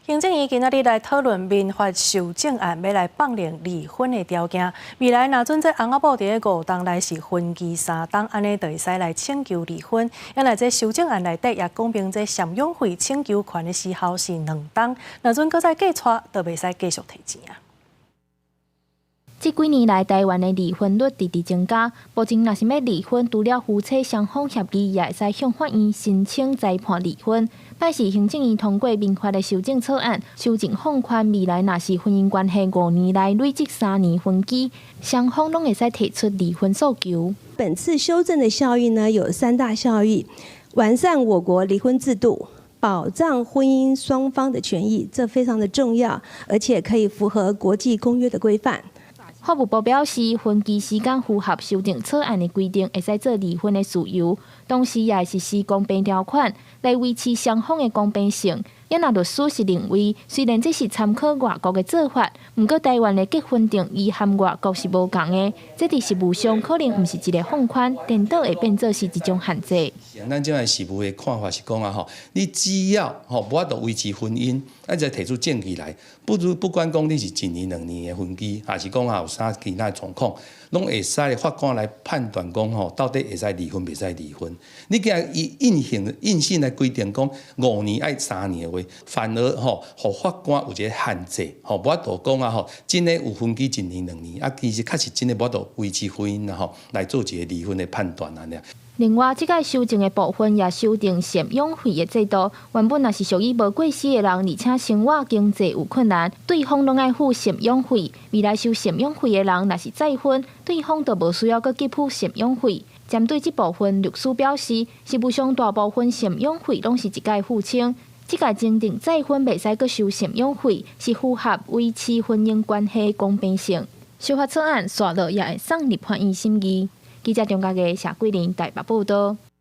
行政院今仔日來討論民法修正案，欲來放寬離婚的條件。未來若準這翁仔某佇咧五冬內是分居三冬，按呢就會使來請求離婚。啊若這修正案內底也講明，這贍養費請求權的時效是兩冬，若準閣再過掣，就袂使繼續提錢啊。這幾年來，台灣的離婚率直直增加。目前若是欲離婚，除了夫妻雙方協議，也會使向法院申請裁判離婚。拜四行政院通過民法的修正草案，修正放寬未來若是婚姻關係五年內累積三年分居，雙方攏會使提出離婚訴求。本次修正的效益呢，有三大效益：完善我國離婚制度，保障婚姻雙方的權益，這非常的重要，而且可以符合國際公約的規範。法務部表示，分居時間符合修訂草案的規定，會使做離婚的事由，同時也會實施公平條款來維持雙方的公平性。也若律師是認為，雖然這是參考外國的做法，毋過台灣的結婚定義和外國是無仝的，這佇實務上可能毋是一個放寬，顛倒會變做是一種限制。咱這擺實務的看法是講啊吼，你只要吼無法度維持婚姻，啊就提出證據來，不如不管講你是一年兩年的分居，還是講啊有啥其他的狀況，攏會使法官來判斷講吼，到底會使離婚袂使離婚。你既然以硬性硬性來規定講五年愛三年的話，反而吼，予法官有一個限制，吼，無法度講啊吼，真的有分居一年兩年，啊，其實確實真的無法度維持婚姻啊吼，來做一個離婚的判斷按呢。另外，這個修正的部分也修訂贍養費的制度。原本若是屬於無過世的人，而且生活經濟有困難，對方攏愛付贍養費。未來收贍養費的人，若是再婚，對方就無需要閣給付贍養費。針對這部分，律師表示，實務上大部分贍養費攏是一概付清。這個增訂再婚袂使閣收贍養費，是符合維持婚姻關係公平性。修法草案煞落也會送立法院審議。記者張家傑、謝桂玲台北報道。